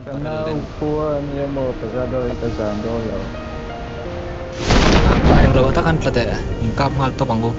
Ka nau khua a nia maw ka za dawn ka zam dawn lo. Englo ah tak an tla teh in kap nghal tawp ang u.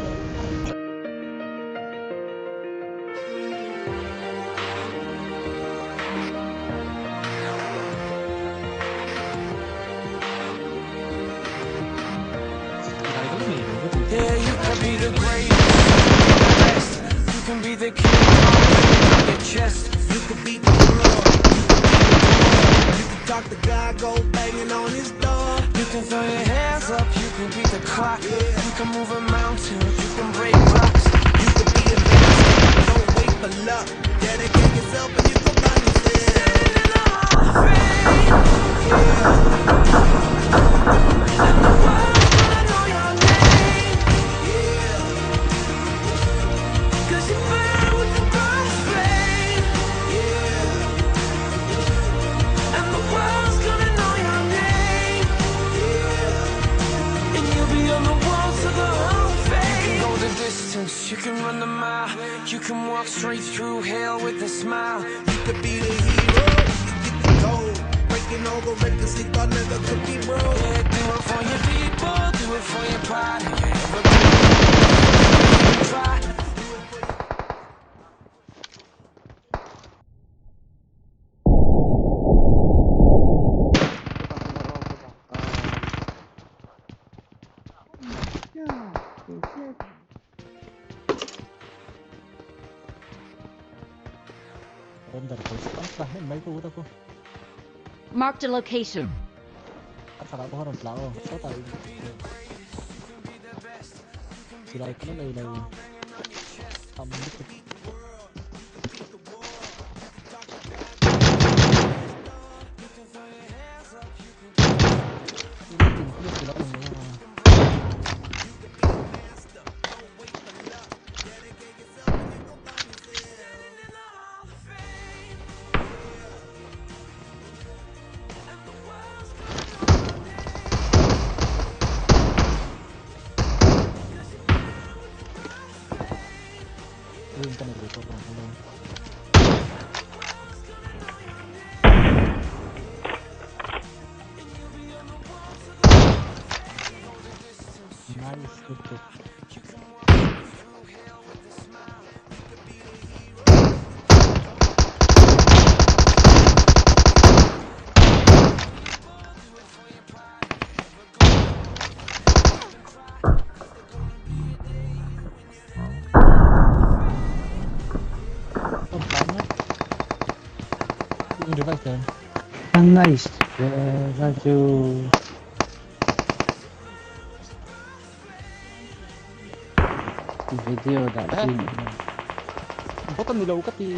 Marked a location. Nice. 那就 video dah sini. Bottom nila ukat eh.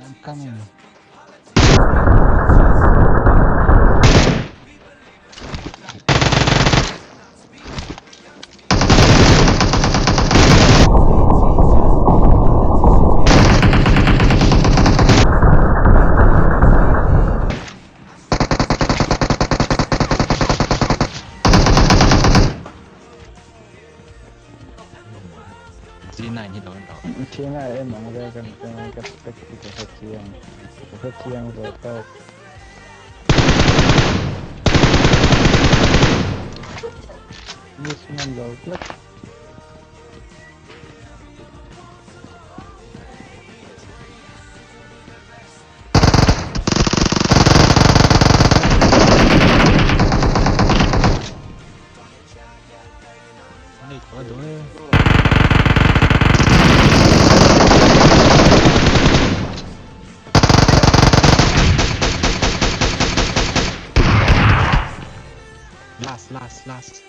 I'm coming. G9 hi lo an rawh. Thiang a em ang ve kan ka ka ka ka chiang. Ka chiang zo tawk. Miss man lo tlat. Nei tawh a dawn e. Last, last, last.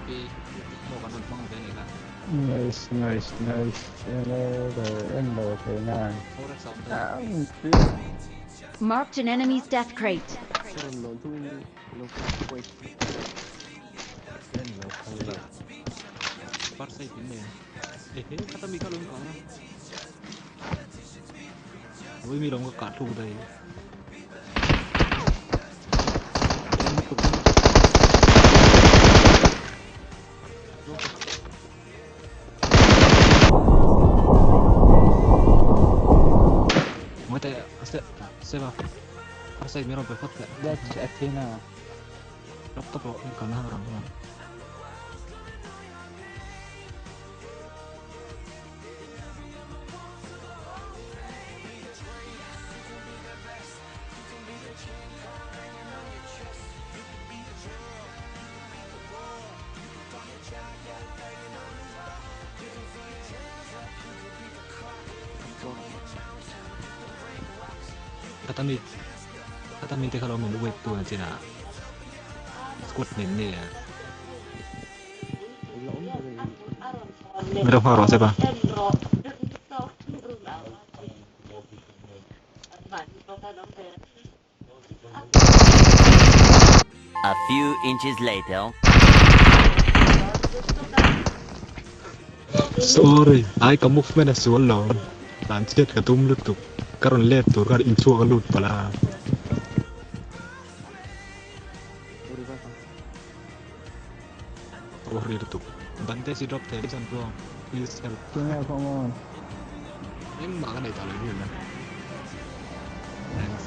Smoke an rawn hmang ve a nih kha. Nice nice nice enge ber en lo thei nan. Marked an enemy's death crate. That's Athena. Khata mi te kha lo min wait tu an chin a squad nen nge a mi lo nghak rawh se ba. A few inches later. Sorry, ai ka movement a sual lo. Tlan chhiat ka tum lutuk. Ka rawn let tur khan inchhuak a lut palh a. Sorry lutuk. Bandage i drop thei chuan bro. Please help. Tinge come on. Engmah ka nei ta lo hian a. Thanks.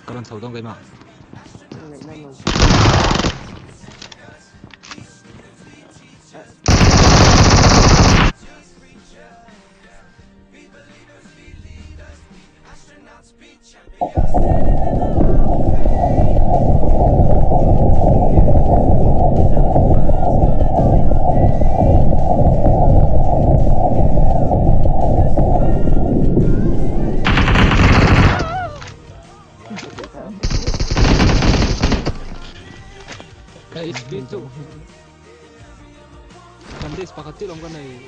Ka rawn chho dawn keimah. Ka HP chu Bandage pakhat chiah lawm ka nei.